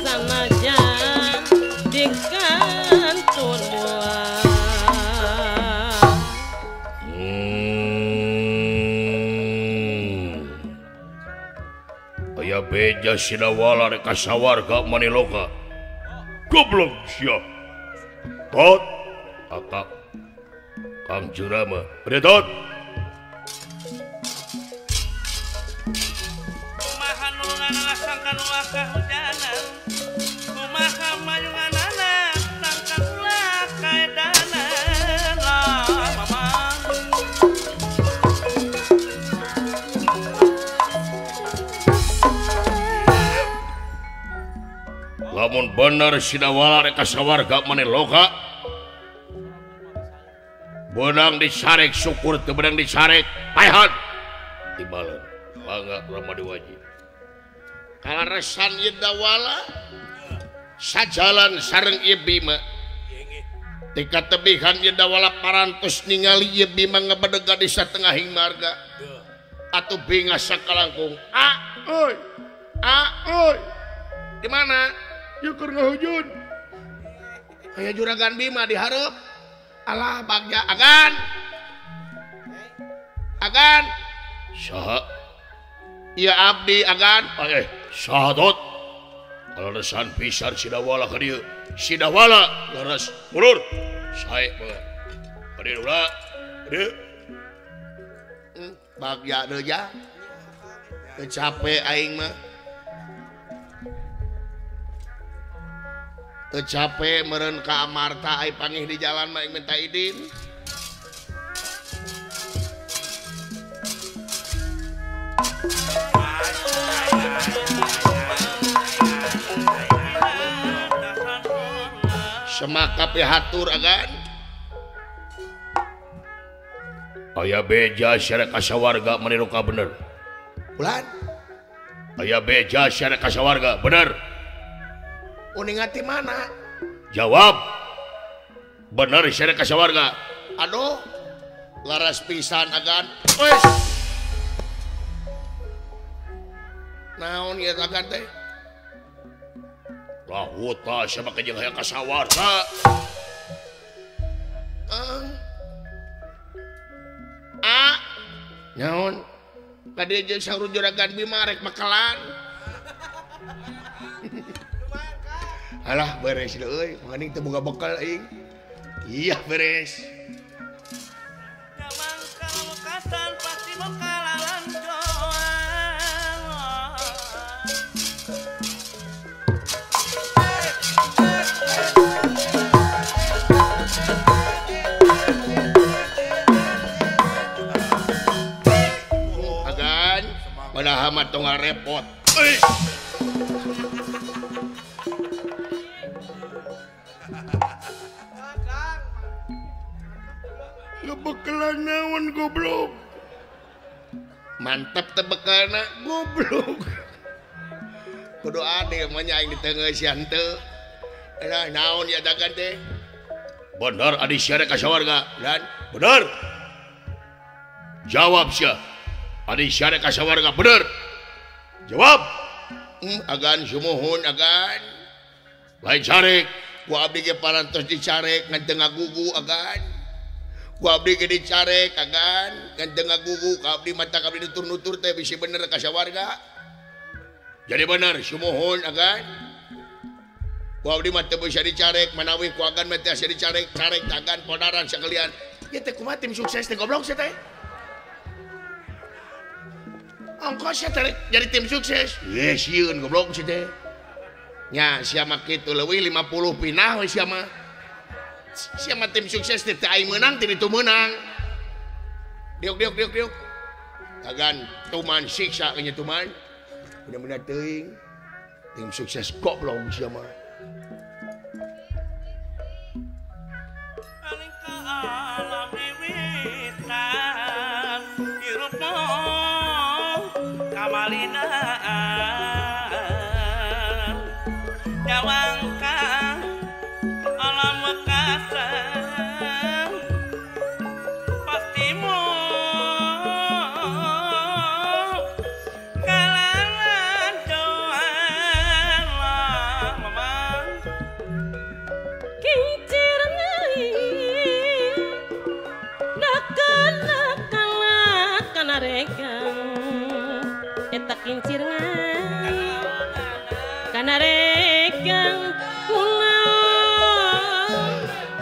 Sanajan dikantun buah. Aya beja Sidawala rek ka sawarga Maniloka. Goblok sia. Tot akak Kang Jurama. Beretot. Kumaha nulungan sangkan ulah kahujanan. Kumaha mayunganana sangkan ulah kaedanan. Lah mama. Lamun bener Sidawala rek ka sawarga Maniloka, benang disarek syukur teu benang disarek paehan tibaleun mangga Rama Diwaji. Kaleresan ieu Dawala sajalan sareng ieu Bima. Tika tebihan ieu Dawala parantos ningali ieu Bima ngebedega di satengahing marga. Atuh bingah sakalangkung. A euy. A euy. Di mana? Ieu keur ngahujun. Aya juragan Bima di hareup. Alah bagja agan. Agan. Saha? Ieu abdi agan. Saha tot? Kaleresan pisan Sidawala ka dieu. Sidawala leres ulur. Sae bae. Ka dieu ulah. Ka dieu. Bagja deui ja. Teu capek aing mah. Teu capek meureun ka Amarta ai pangih di jalan mah aing minta idin. Semaka pihatur agan. Aya beja sia ka sawarga Maniloka bener. Ulan. Aya beja sia ka sawarga bener. Uninga ti mana? Jawab. Bener sia ka sawarga. Aduh. Laras pisan agan. Wes. Naon ieu agan teh? Lahuta sia make jeung hayang ka sawarga. A. Naon? Ka dieu jeung saur juragan Bima rek makalan. Alah beres deui, mending teu boga bekal aing. Iya beres. Agan, padahal mah tong repot. Euy. Bekalan naon goblok. Mantap teh bekalna goblok. Kudu adil mah nya aing diteungeusian teu. Lah naon ya dagan teh? Bener adi sia rek ka sawarga. Dan bener. Jawab sia. Adi sia rek ka sawarga bener. Jawab. Agan sumuhun agan. Lain carek. Ku abdi ge parantos dicarek ngan teu ngagugu agan. Ku abdi ge dicarek agan ngan teu ngagugu ka abdi mata ka abdi nutur-nutur teh bisi bener ka sawarga. Jadi bener sumuhun agan. Ku abdi mah teu bisa dicarek manawi ku agan mah teu bisa dicarek, carek agan podaran sakalian. Ieu teh kumaha tim sukses teh goblok sia teh. Ongkos sia teh jadi tim sukses. Ye sieun goblok sia teh. Nya sia mah kitu leuwih 50 pinah we sia mah. Sia mah tim sukses teh aing meunang teh ditu meunang. Diuk diuk diuk diuk. Agan tuman siksa nya tuman. Bener-bener teuing. Tim sukses goblok sia mah. Kanarekan kunaon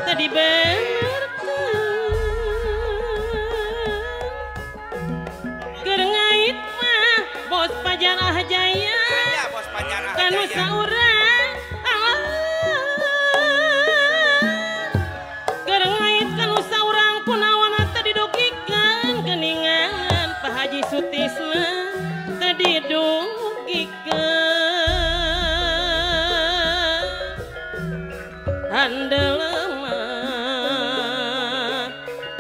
tadi benerkeun keur ngait mah bos Pajarah Jaya kanu saurang keur ngait kanu saurang kunaon tadi dugikeun geuningan Pak Haji Sutisna tadi dugikeun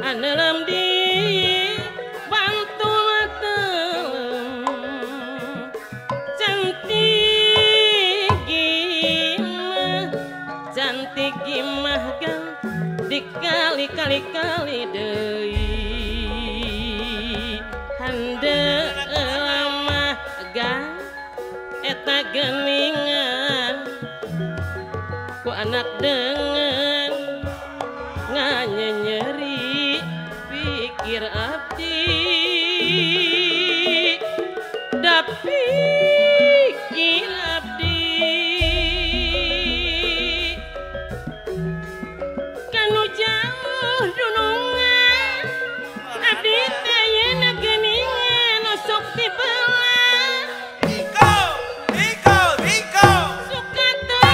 andelem di bantu matelem cantik gimah kan dikali-kali-kali deui handelem mah gan eta geuningan ku anak dengan nganyenyeri pikir abdi da pikir abdi kanu jauh dunungan abdi teh ayeuna geuningan osok dibelah Iko Iko Iko suka teu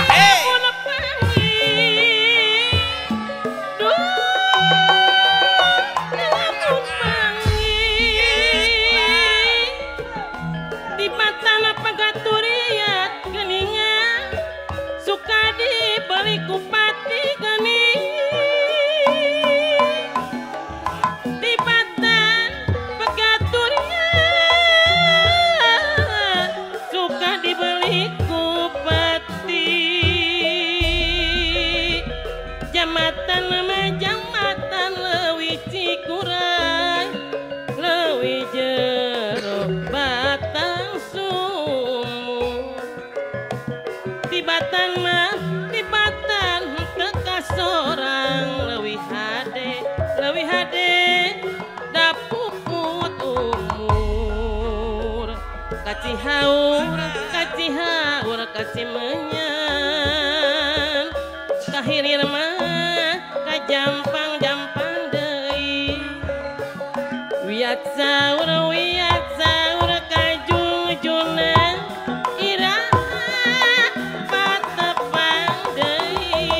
kupati geuning di batan pegaturnya suka dibeli kupati jamatan mah jamatan leuwih cikurang leuwih jero batang sumur di batan mah sorang leuwih hade da puput umur kacihaur kacihaur kacimenyan kahilir mah kajampang-jampang deui wiat saur kajungjungan iraha patepang deui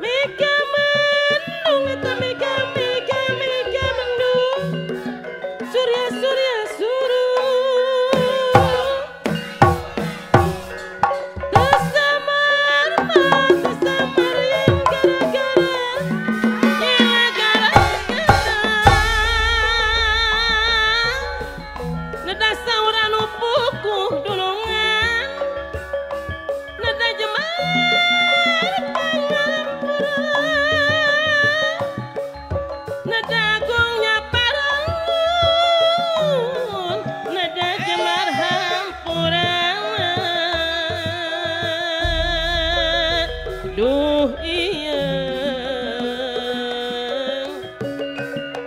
mega mendung eta mega mega mega mendung surya surya suruh tersamar mah tersamar yang gara-gara gila gara-gara neda saur anu pukuh dulungan neda jemar pangampura neda agung nyaparun neda jemar hampura duh iya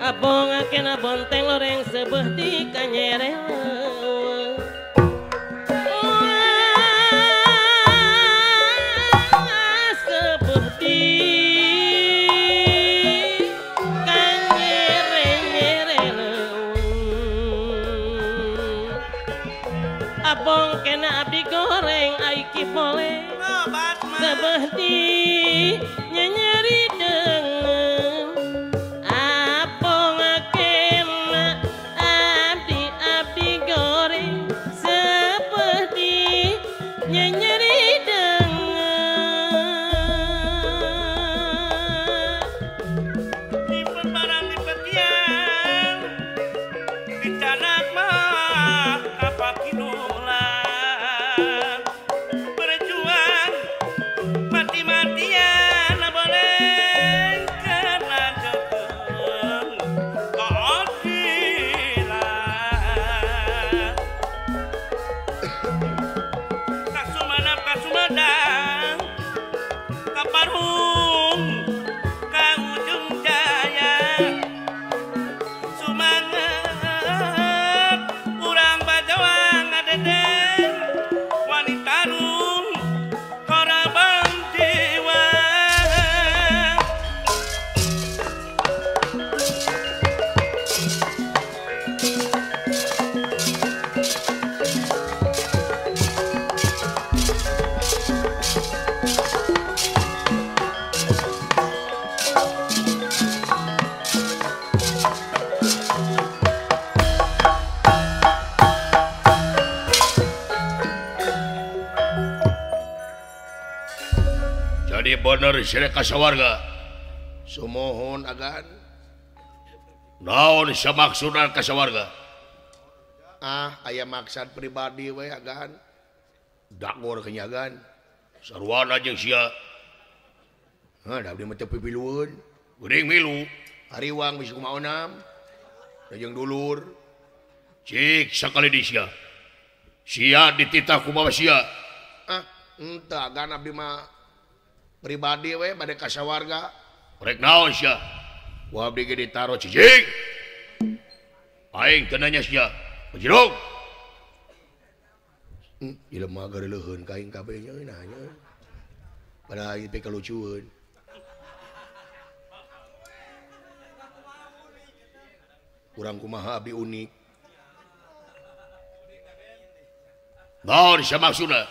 abong akena bonteng loreng sebeh di kanyere sebeh di kanyere-nyere abong kena abdi goreng aiki boleh sebeh di nyenyeri dengan abong kena abdi abdi goreng sebeh di nyenyeri dengan nyimpen barang di petian dicanak mah kapakidulan berjuang mati-matian bener sia ka sawarga. Sumohon agan. Naon sia maksudna ka sawarga? Ah, aya maksad pribadi we agan. Dagor kenyagan. Sarwana jeung sia. Hah, da abdi mah teu pipilueun. Geuning milu. Hariwang bisi kumaha onam. Da jeung dulur. Cik sakali di sia. Sia dititah kumaha sia. Ah, henteu agan abdi mah pribadi we bade ka sawarga. Rek naon sia? Ku abdi ge ditaro cicing. Aing teu nanya sia. Bajirong. Jelema gareuleun ka aing kabeh nya nanya. Padahal ieu teh kalucueun. Urang kumaha abdi unik. Naon sia maksudna?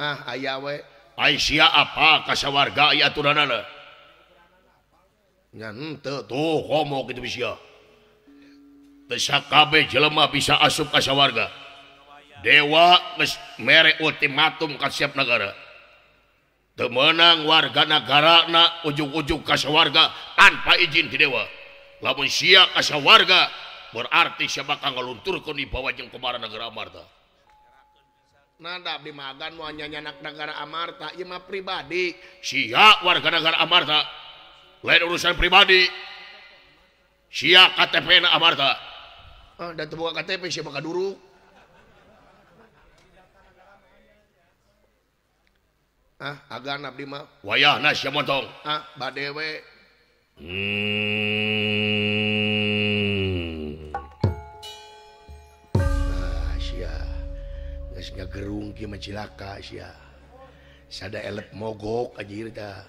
Ah, aya we. Ai sia apa ka sawarga aya aturanana? Nya henteu tuh komo kitu sia. Teu sakabeh jelema bisa asup ka sawarga. Dewa geus mere ultimatum ka siap nagara. Teu meunang warga nagarana ujug-ujug ka sawarga tanpa izin ti dewa. Lamun sia ka sawarga berarti sia bakal ngalunturkeun wibawa jeung komara nagara Amarta. Nah, da abdi mah agan moal nyanyanak nagara Amarta, ieu mah pribadi. Sia warga nagara Amarta. Lain urusan pribadi. Sia KTP na Amarta. Ah, da teu boga KTP sia bakal duruk. Ah, agan abdi mah. Wayahna sia montong. Ah, bade we. Ah, sia. Geus ngagerung kieu mah cilaka sia. Sada elep mogok anjir tah.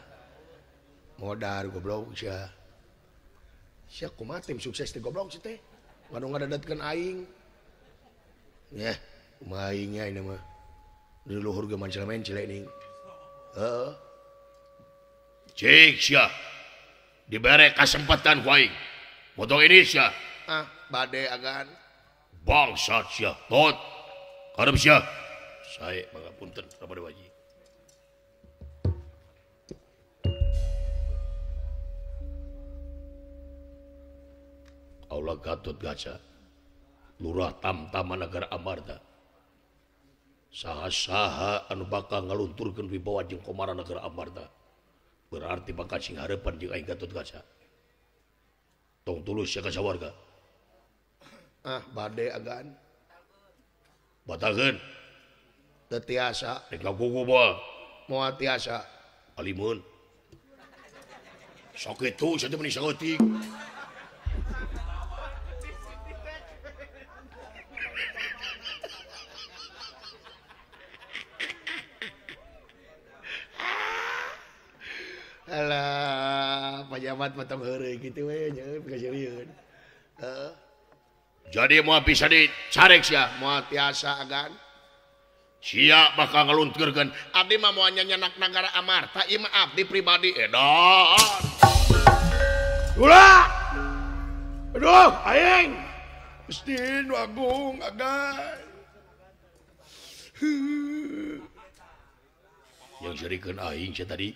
Modar goblok sia. Sia kumaha tim sukses teh goblok sia teh. Ngadu ngadadatkeun aing. Nyeh, kumaha aingnya ini mah. Di luhur ge mancel-mencel ning. Heeh. Cik sia. Dibere kesempatan ku aing. Motong ini sia. Ah, bade agan. Bangsat sia. Tot. Karep sia. Sae pangapunten Rama Dewaji. Aula Gatot Kaca. Lurah Tamtama Nagara Amarta. Saha-saha anu bakal ngalunturkeun wibawa jeung komara Nagara Amarta. Berarti bakal sing hareupan jeung aing Gatot Kaca. Tong tulus sia ka sawarga. Ah, bade agan. Batalkeun. Teu tiasa. Rek ngagugu moal. Moal tiasa. Alimun. Sakitu sia teh meuni saeutik. Alah, pajabat potong heureuy kitu we nya kaseurieun. Heeh. Jadi moal bisa dicarek sia, moal tiasa agan. Sia bakal ngalunturkeun abdi mah moal nyanyanak nagara Amarta, ieu mah abdi pribadi. Edan. Ulah. Aduh, aing. Gusti nu agung agan. Yang serikeun aing sia tadi.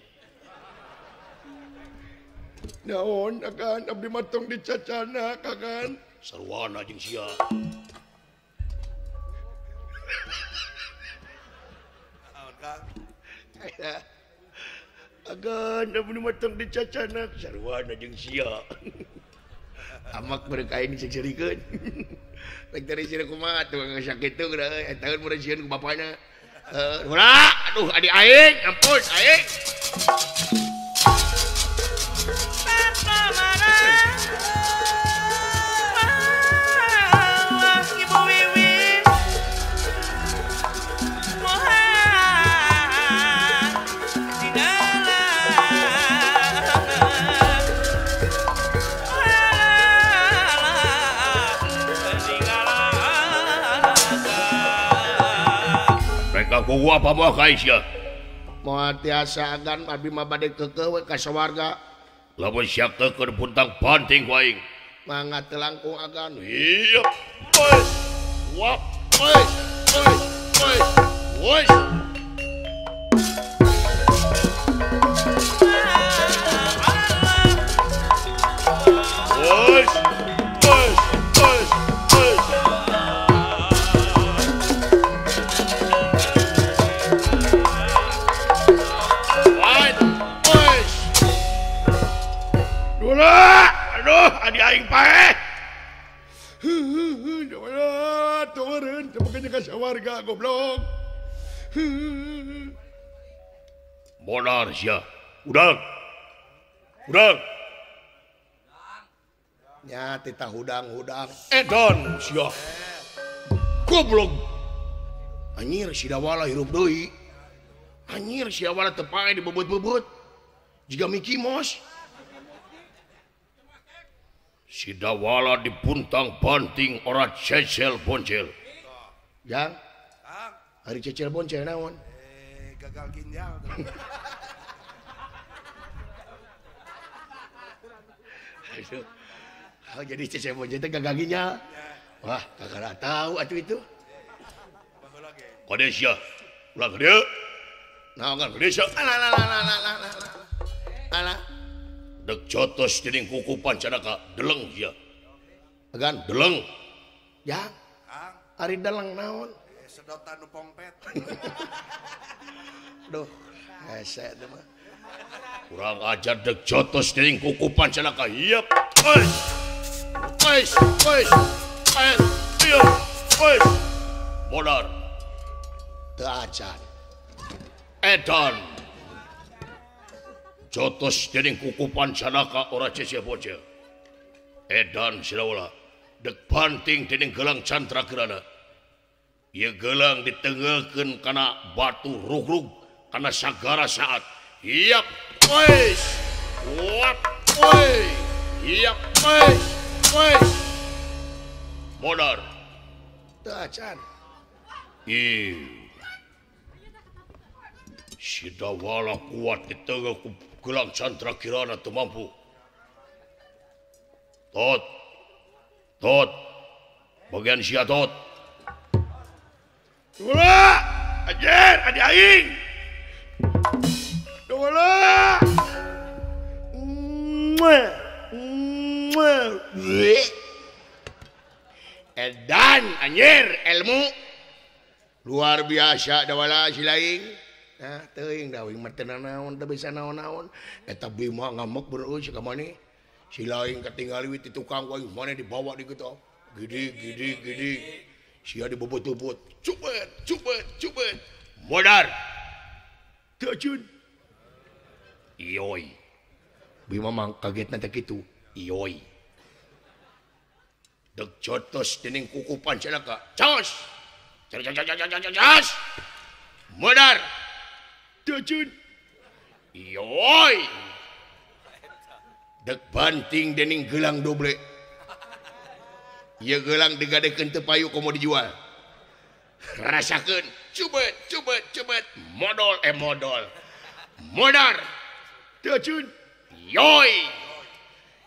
Naon agan abdi mah tong dicacana agan. Sarwana jeung sia. Naon Kang? Agan abdi mah tong dicacana sarwana jeung sia. Amak mereka aing diseurikeun. Rek dari sieun kumaha tuh sakitu geura euy eta mun sieun ku bapana. Heuh, aduh adi aing, ampun aing. Kuku apa mau ka sia? Moal tiasa agan abdi mah bade keukeuh we ka sawarga. Lamun sia keukeuh puntang panting ku aing. Mangga teu langkung agan. Iya. Oi. Wap. Oi. Oi. Oi. Oi. Sieun teu ka sawarga goblok. Modar sia. Udang. Udang. Nya titah hudang-hudang. Edan sia. Goblok. Anjir si Dawala hirup deui. Anjir si Dawala teu pae dibebut-bebut. Jiga Mickey Mouse. Si Dawala dipuntang-panting ora cecel boncel. Jang. Hari cecel boncel naon? Gagal ginjal. Aduh. Oh, jadi cecel boncel teh gagal ginjal. Wah, kagak tahu atuh itu. Kade sia. Ulah ka dieu. Naon kan kade sia? Alah alah alah alah alah. Alah. Dek jotos dening kuku Pancanaka deleng sia. Agan deleng. Jang. Ari deleng naon? Sedotan nu pongpet. Duh, hese teh mah. Kurang ajar dek jotos dening kuku Pancanaka. Yep. Ois. Ois, ois. Ois. Iya. Ois. Modar. Teu acan. Edan. Jotos dening kuku Pancanaka ora cece bocil. Edan Sidawala dek banting dening gelang Candragrana. Ieu gelang ditenggelkeun kana batu rugrug kana sagara saat. Hiap ois. Wap oi. Hiap ois. Ois. Modar. Teu acan. Ih. Sidawala kuat ditenggel ku gelang Candragirana teu mampu. Tot. Tot. Bagian sia tot. Dawala! Anjir, adi aing. Dawala! Edan anjir, ilmu luar biasa Dawala si laing. Nah, teuing da uing mah teu naon, teu bisa naon-naon. Eta Bima ngamuk beureus ka maneh. Si laing katingali we ti tukang ku aing maneh dibawa di kitu. Gede gede gede. Sia dibobot-bobot. Cubet, cubet, cubet. Modar. Teu acun. Ioi. Bima mah kagetna teh kitu. Ioi. Dek jotos dening kuku Pancanaka. Cos. Cos. Modar. Teu acun. Ioi. Dek banting dening gelang doble. Ieu gelang digadekeun teu payu komo dijual. Rasakeun, cubet, cubet, cubet, modol modol. Modar. Teu acun. Yoi.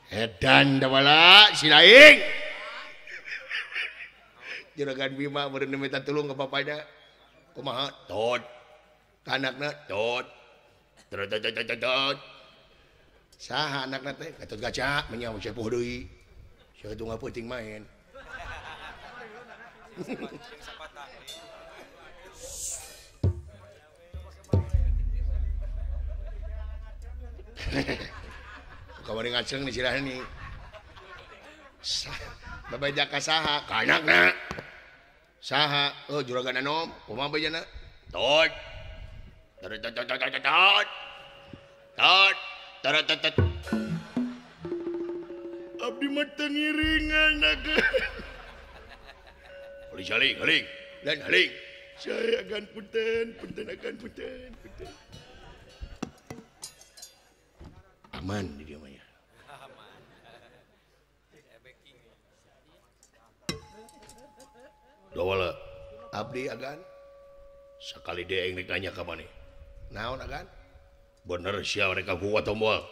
Edan Dawala si laing. Juragan Bima meureun minta tulung ka bapana. Kumaha? Tot. Ka anakna? Tot. Tot tot tot. Saha anakna teh? Gatot Kaca menyawa sepuh deui. Sia tunggal peuting main. Kamari ngaceng di sirahni. Babaja ka saha? Ka anakna. Saha? Oh, juragan anom. Kumaha bejana? Tot. Tot tot tot tot tot. Tot. Tot tot tot. Abdi mah teu ngiringan Haling, haling, dan haling. Saya akan punten, punten akan punten, punten. Aman di dia mah ya. Aman. Dawala, abdi agan. Sakali dia yang rek nanya ka maneh. Naon agan? Bener sia rek ka kuat moal.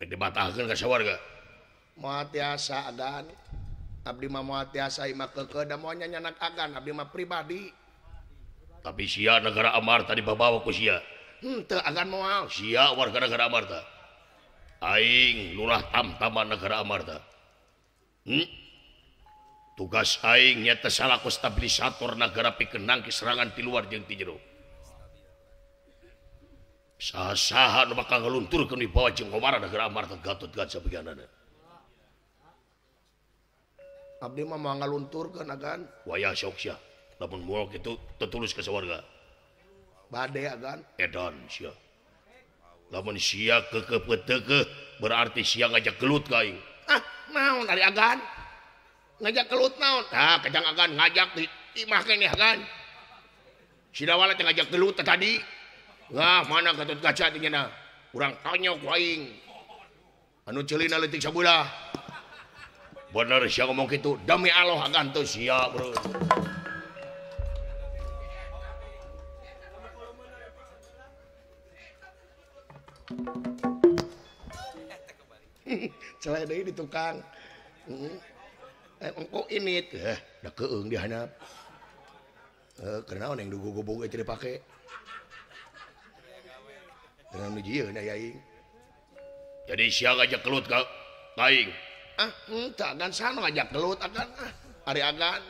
Rek dibatahkeun ka sawarga. Moal tiasa agan. Abdi mah moal tiasa imah keukeuh da moal nyanyanak agan, abdi mah pribadi. Tapi sia negara Amarta dibabawa ku sia. Henteu agan moal. Sia warga negara Amarta. Aing lurah tamtaman negara Amarta. Tugas aing nyata salaku stabilisator negara pikeun nangkis serangan ti luar jeung ti jero. Saha-saha nu bakal ngalunturkeun wibawa jeung ngomara negara Amarta Gatot Kaca bagianana. Abdi mah moal ngalunturkeun agan. Wayah sok sia. Lamun moal kitu tetulus ka sawarga. Bade agan. Edan sia. Lamun sia keukeuh berarti sia ngajak gelut ka aing. Ah, naon ari agan? Ngajak gelut naon? Tah, kajang agan ngajak di imah keneh agan. Si Dawala teh ngajak gelut tadi. Wah, mana Gatot Kaca teh nya. Urang tonyok ku aing. Anu ceulina leutik sabelah. Bener sia ngomong kitu, demi Allah agan teu sia, bro. Celai deui di tukang. Engko init, da keung di handap. Kunaon yang dugubug teu dipake. Kunaon nu jieun aya aing. Jadi sia ngajak gelut ka aing. Ah, henteu agan sana ngajak gelut agan ah. Ari agan.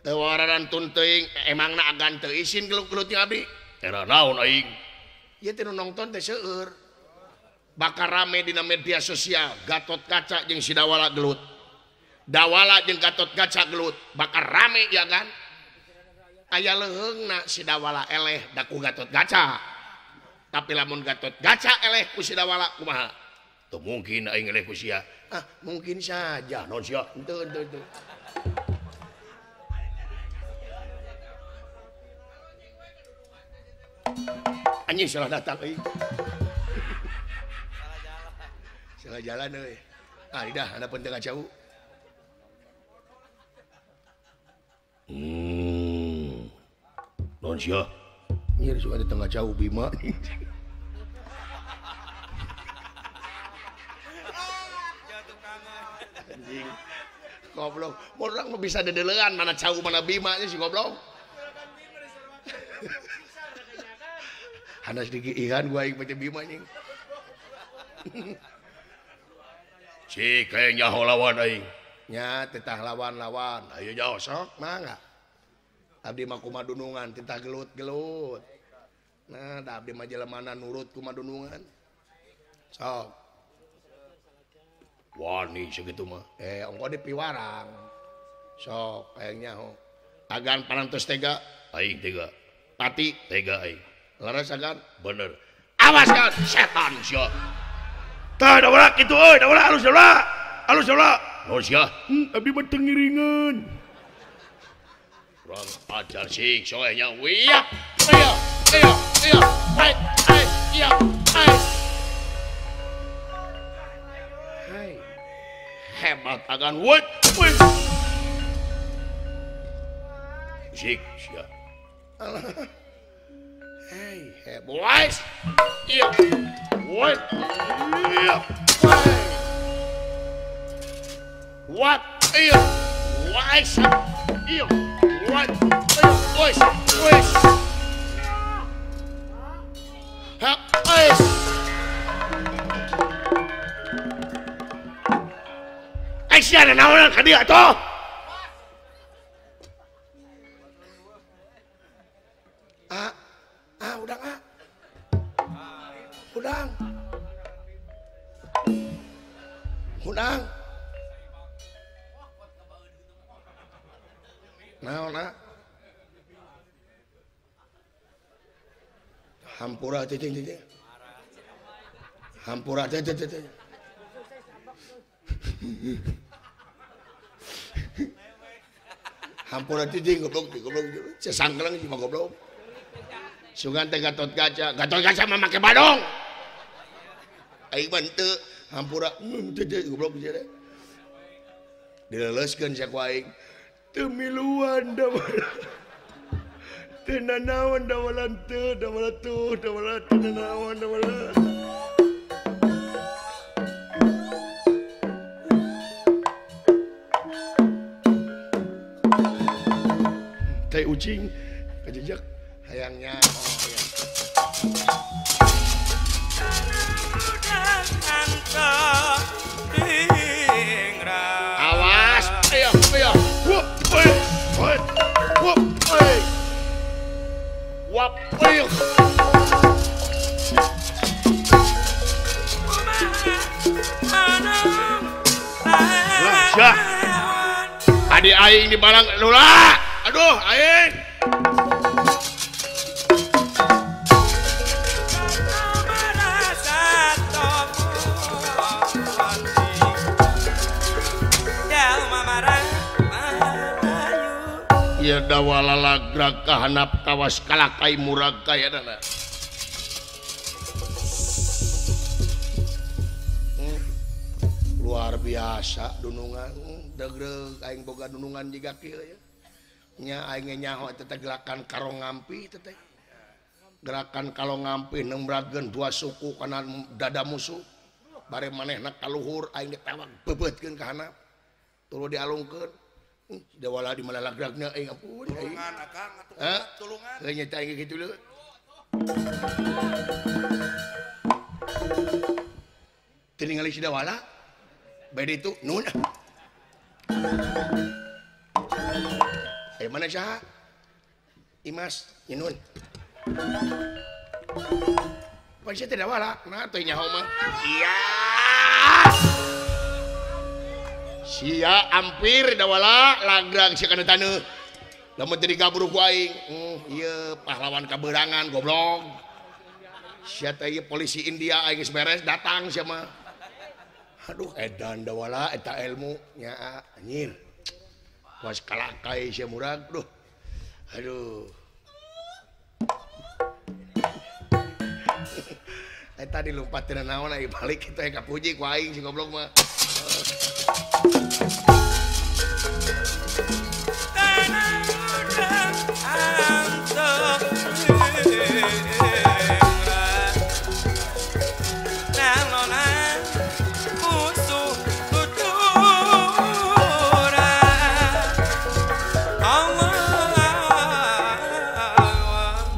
Teu wararantun teuing, emangna agan teu isin gelut-gelut jeung abdi. Era naon aing? Ieu teh nu nongton teh seueur. Bakal rame dina media sosial, Gatot Kaca jeung si Dawala gelut. Dawala jeung Gatot Kaca gelut, bakal rame ya kan? Aya leuheungna si Dawala eleh da ku Gatot Kaca. Tapi lamun Gatot Kaca eleh ku si Dawala kumaha? Teu mungkin aing eleh ku sia. Ah, mungkin saja. Non sia. Henteu henteu henteu. Anjing salah datang euy. Salah jalan euy. Ah, dah anda penting ngacau. Non sia. Nyir suka di tengah jauh Bima. Anjing. Goblok. Orang mah bisa dedelean mana jauh mana Bima nya si goblok. Hanas digiihan gua aing baca Bima anjing. Si kayak nyaho lawan aing. Nya titah lawan-lawan. Ayo nyaho sok mangga. Abdi mah kumadunungan titah gelut-gelut. Nah, da abdi mah jelemana nurut kumadunungan. Sok. Wani segitu mah. Ongko di piwarang. Sok hayang nyaho. Agan parantos tega, aing tega. Pati tega aing. Leres agan? Bener. Awas kan setan sia. Tah dawala kitu euy, dawala alus dawala. Alus dawala. Naon sia? Abdi mah teu ngiringan. Urang ajar sing soehnya wiap. Ayo, ayo, ayo. Hai, hai, iya, hai. Hai. Hebat agan wut. Sik sia. Alah. Hey, hebat. Iya. What? Iya. What? Iya. Wais. Iya. What? Iya. Wais. Wais. Ha, wais. Ai sia naonan ka dieu atuh? Ah, ah, udang ah. Udang. Udang. Naon ah? Hampura cicing cicing. Hampura cicing cicing. Hampura cicing goblok goblok. Sesangkleng cuma goblok. Sugan teh Gatot Kaca, Gatot Kaca mah make badong. Aing mah henteu, hampura teu goblok sia teh. Dileleuskeun sia ku aing. Teu miluan dawala. Teu nanaon dawalan teu, dawala tuh, dawala teu nanaon dawala. Teh ucing kajejak hayangnya. Oh ya. Awas, ayo, ayo. Wup, oi, oi, wup, oi. Wap, ayo. Lah, syah. Adi aing dibalang lula. Aduh aing. Ieu dawala lagrag ka handap kawas kalakai murag kayana. Luar biasa dunungan degreg aing boga dunungan jiga kieu ya. Nya aing ge nyaho eta teh gerakan karong ngampi teh. Gerakan kalong ngampi nembrageun dua suku kana dada musuh. Bare manehna ka luhur aing ditewak beubeutkeun ka handap. Tuluy dialungkeun. Dawala di mana lagragna aing ampun aing. Tulungan akang atuh tulungan. Heuh nya aing kitu leuh. Teu ningali si Dawala. Bade itu nun. Eh mana saha? Imas nyunun. Pan sia teh Dawala, nah teu nyaho mah. Iya. Sia ampir Dawala lagrag sia kana taneuh. Lamun teu digabruh ku aing, ieu pahlawan kaberangan goblok. Sia teh ieu polisi India aing geus beres datang sia mah. Aduh edan Dawala eta ilmu nya anjir. Was kalakai sia murag duh. Aduh. Eta dilumpat teu naon aing balik kitu ka puji ku aing si goblok mah.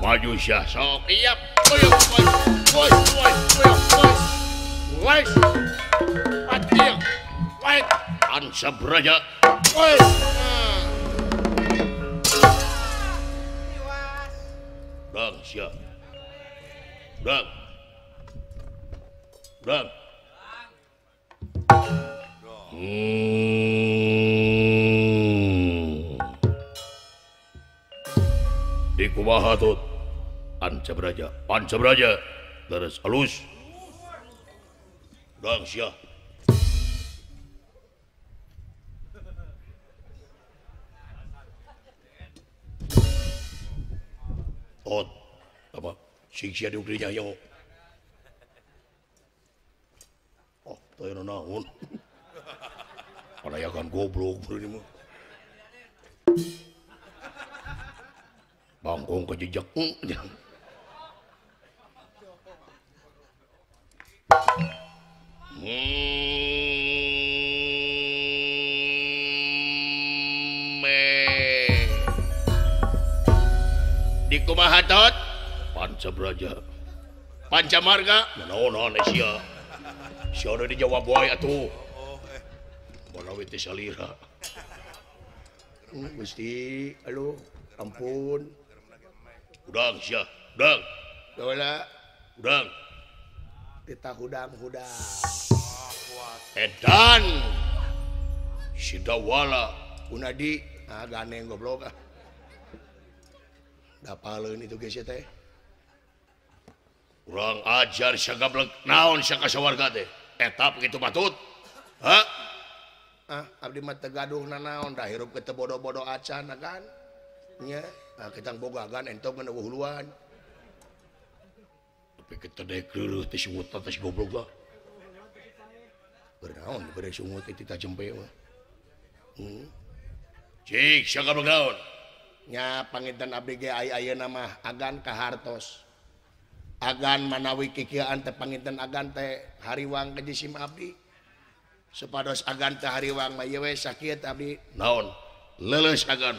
Maju syah sok iya koyok koyok koyok koyok koyok koyok koyok Ansab Raja. Dang sia. Dang. Dang. Di kumaha tut? Ansab Raja. Ansab Raja. Leres halus. Dang sia. Tot apa sing sia diugrinya yo. Oh, teu naon. Panayakan goblok ini mah. Bangkong kejejak. Di kumaha tot? Pancabraja. Pancamarga? Naon-naon sia. Sia udah dijawab wae atuh. Manawi teh salira. Gusti, aduh, ampun. Udang sia, udang. Dawala, udang. Titah hudang-hudang. Edan. Si Dawala Unadi, ah ganeng goblok ah. Dapaleun itu geus teh. Urang ajar sia gablek naon sia ka sawarga teh. Eta kitu patut. Ha? Ah, abdi mah teu gaduh nanaon da hirup ke teu bodo-bodo acan kan. Nya, ah ketang boga gan entong kana huluan. Tapi kita dek leureut teh sungut teh goblok lah. Bernaon bere sungut teh tita jempe mah. Cik sia gablek naon? Nya panginten abdi ge ai ayeuna mah agan ka hartos. Agan manawi kikieuan teh panginten agan teh hariwang ka jisim abdi. Supados agan teh hariwang mah ieu we sakieu abdi. Naon? Leuleus agan.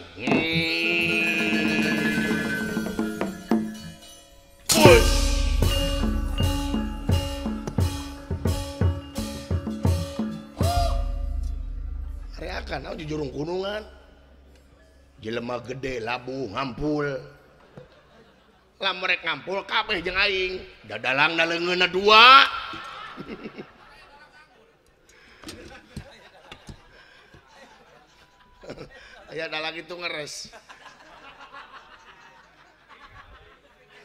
Areakan naon di jurung gunungan. Jelema gede labuh ngampul. Lamun rek ngampul kabeh jeung aing. Dadalangna leungeunna dua. Aya dalang itu ngeres.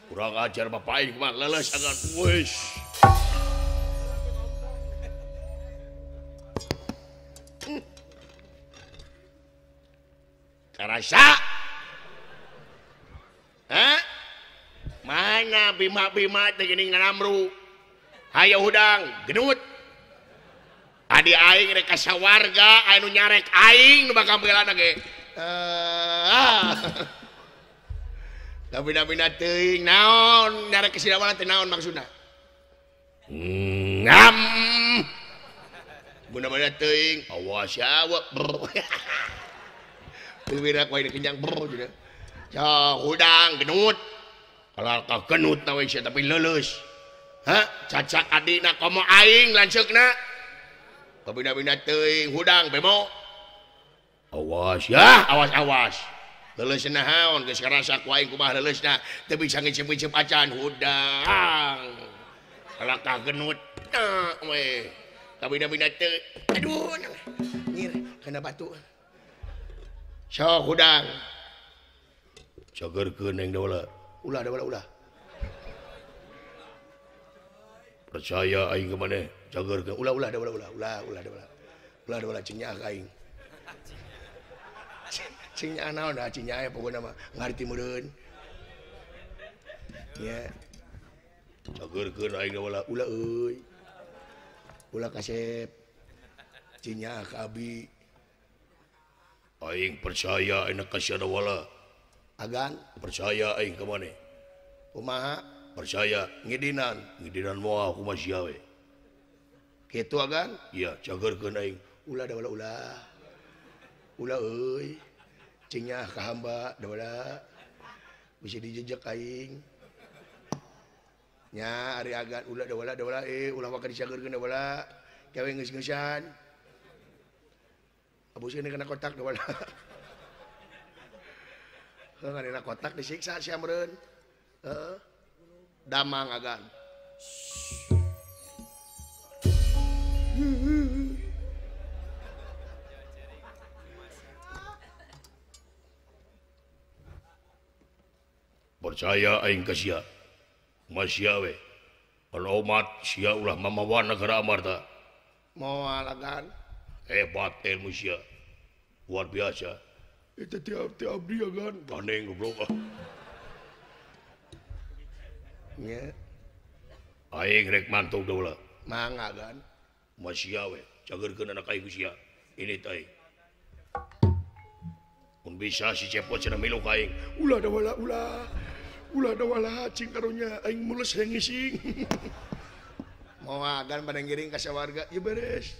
Kurang ajar bapak aing mah leuleus agan wis. Karasa. Hah? Mana bima-bima teh geuning nganamru. Hayo hudang genut. Adi aing rek ka sawarga anu nyarek aing nu bakal belana ge. Bina-bina teuing naon nyarek ka Sidawala teh naon maksudna? Ngam. Bina-bina teuing awas ya brr. Bibir aku ini kenyang brr juga. Ya hudang genut. Kalau ka genut na we tapi leuleus. Hah? Cacak adina komo aing lanceukna. Kabina-bina teuing hudang bemo. Awas ya, awas-awas. Leuleus naon geus karasa ku aing kumaha leuleusna, teu bisa ngicip-ngicip acan hudang. Kalakah genut we. Kabina-bina teu. Aduh, nyir kana batu. Sok hudang. Cagerkeun aing Dawala. Ulah Dawala ulah. Percaya aing ka maneh. Cagerkeun ulah ulah Dawala ulah ulah ulah Dawala. Ulah Dawala cing nyaah ka aing. Cing nyaah naon da cing nyaah pokona mah ngarti meureun. Nya. Cagerkeun aing Dawala ulah euy. Ulah kasep. Cing nyaah ka abi. Aing percaya aing ka sia Dawala. Agan percaya aing ka maneh. Kumaha? Percaya ngidinan. Ngidinan moal kumaha sia we. Kitu agan? Iya, cagerkeun aing. Ulah Dawala ulah. Ulah euy. Cing nyaah ka hamba Dawala. Bisa dijejek aing. Nya ari agan ulah Dawala Dawala ulah waka dicagerkeun Dawala. Gawe geus-geusan. Abuskeun kana kotak Dawala. Heuh ngadena kotak disiksa sia meureun. Heeh. Damang agan. Percaya aing ka sia. Kumaha sia we. Palomat sia ulah mamawa nagara Amarta. Moal agan. Hebat ilmu sia. Luar biasa. Itu tiap abdi agan. Gandeng goblok ah. Nya. Aing rek mantuk Dawala. Mangga agan. Kumaha sia we. Cagerkeun anak aing ku sia. Ini teh. Mun bisa si Cepot cenah milu ka aing. Ulah Dawala ulah. Ulah Dawala cing karunya aing mules hayang ngising. Moal agan pada ngiring ka sawarga ieu beres.